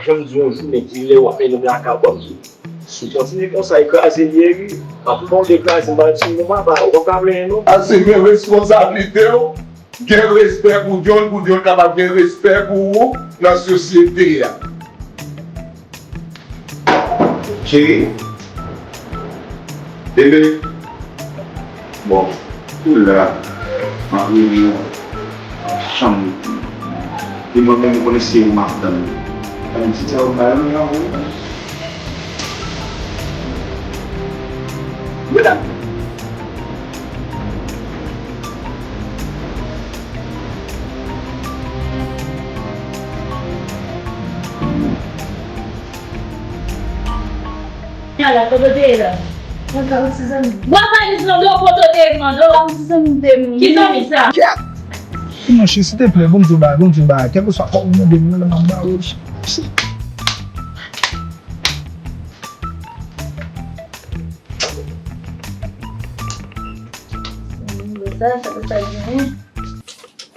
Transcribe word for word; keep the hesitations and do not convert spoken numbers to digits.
Jan m di yon jou, men ki lè w ap mennen m lakay ou, w ap di, si w kontinye konsa, e kraze m ye wi. Anpil moun te kraze m, m pa di yon mo, papa, ou pa ka plenyen non. Asime responsablite w, gen respè pou John, pou John kapab gen respè pou ou nan sosyete a. Cheri, bebe. Bon, ou la, m ap rele w nan chanm. E mwen menm, m konnen se ou m ap tann. Tann ti tè ou bay mwen an, wi. Medam. Ala, kote w te ye la? Mwen ka yon ti zanmi. Bò valiz nan do, kote w te ye, mando? Yon ti zanmi de m. Ki zanmi sa? Monchè, silteplè, ban m di w bagay, ban m di w bagay. Kèlkeswa kòb ou mande m nan, m ap ba ou. Sa, sa, sa genyen.